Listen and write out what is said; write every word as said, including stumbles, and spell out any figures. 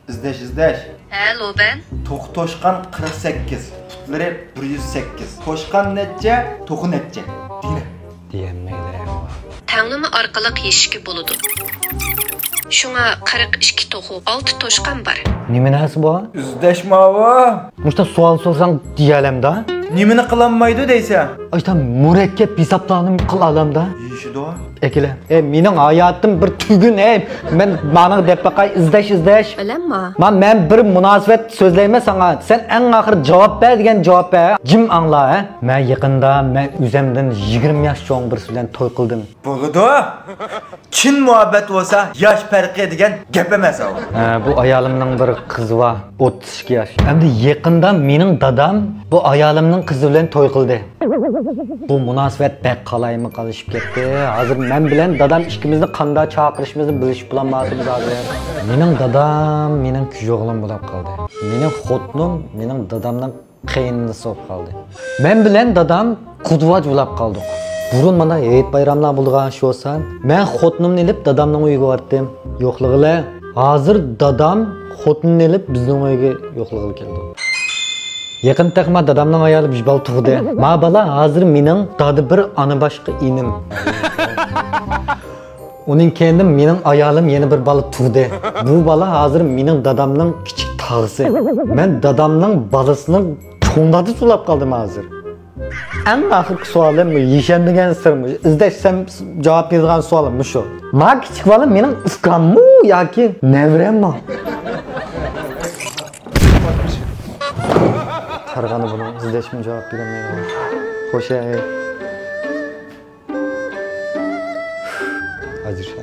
ئىزدەش، ئىزدەش. ھە، لوبەن. توخۇ توشقان قىرىق سەككىز، پۇتلىرى بىر يۈز سەككىز. توشقان نەچچە، توخۇ نەچچە؟ دېگىنە. دېيەلمەيدۇ. تەڭلىمە ئارقىلىق يېشىشكە بولىدۇ. شۇڭا قىرىق ئىككى توخۇ، ئالتە توشقان بار. نېمە نەرسە بۇ؟ ئىزدەش ماۋۇ. مۇشۇنداق سوئال سورىساڭ دېيەلەمدا. نېمىنى قىلالمايدۇ دەيسەن؟ ئاشتا مۇرەككەپ ھېسابلارنى قىلالامدا. يېشىدۇ. ئەكېلە. ئەي، مېنىڭ ھاياتىم بىر تۈگۈن، ئەي. مەن مانىڭ دەپ باقاي، ئىزدەش، ئىزدەش. بىلەمما؟ ما، مەن بىر مۇناسىۋەت سۆزلەيمەن ساڭا. سەن ئەڭ ئاخىر جاۋاب بەر دېگەن جاۋاب بەر. جىم ئاڭلا، ھە. مەن يېقىندا مەن ئۆزەمدىن يىگىرمە ياش چوڭ بىرسى بىلەن توي قىلدىم. بولىدۇ. چىن مۇھەببەت بولسا ياش پەرقى دېگەن گەپ ئەمەس ئۇ. ھە، بۇ ئايالىمنىڭ بىر قىزى بار، ئوتتۇز ئىككى ياش. ئەمدى يېقىندا مېنىڭ دادام بۇ ئايالىمنىڭ قىزى بىلەن توي قىلدى. بۇ مۇناسىۋەت بەك قالايمىقانلىشىپ كەتتى. ھازىر مەن بىلەن دادام ئىككىمىزنى قانداق چاقىرىشىمىزنى بىلىشىپ بولالمايۋاتىمىز ھازىر. مېنىڭ دادام مېنىڭ كۈج ئوغلۇم بولۇپ قالدى. مېنىڭ خوتۇنۇم مېنىڭ دادامنىڭ قېيىنىنىسى بولۇپ قالدى. مەن بىلەن دادام قۇدۋاچ بولاپ قالدۇق. بۇرۇن مانا ھېيت بايراملار بولىدىغان ئىش بولسا، مەن خوتۇنۇمنى ئېلىپ دادامنىڭ ئۆيىگە باراتتىم. يوقلىغىلى، ھازىر دادام خوتۇنىنى ئېلىپ بىزنىڭ ئۆيگە يوقلىغىلى كەلدى. يېقىندا تېخى ما دادامنىڭ ئايالى بىر بالا تۇغدى. ما بالا ھازىر مېنىڭ دادا بىر ئانا باشقا ئىنىم. ئۇنىڭ كەينىدىن مېنىڭ ئايالىم يەنە بىر بالا تۇغدى. بۇ بالا ھازىر مېنىڭ دادامنىڭ كىچىك تاغىسى. مەن دادامنىڭ بالىسىنىڭ چوڭ دادىسى بولاپ قالدىم ھازىر. ئەڭ ئاخىرقى سوئالىم، يېشەلمىگەن سىرمۇ، ئىزدەشسەم جاۋاب بېرىدىغان سوئالىم مۇشۇ. ما كىچىك بالا مېنىڭ ئۇكاممۇ ياكى نەۋرەممۇ؟ قارىغاندا بۇنىڭ ئىزدەشمۇ جاۋاب بېرەلمەيدىغان. خوش ھەي. ھازىر.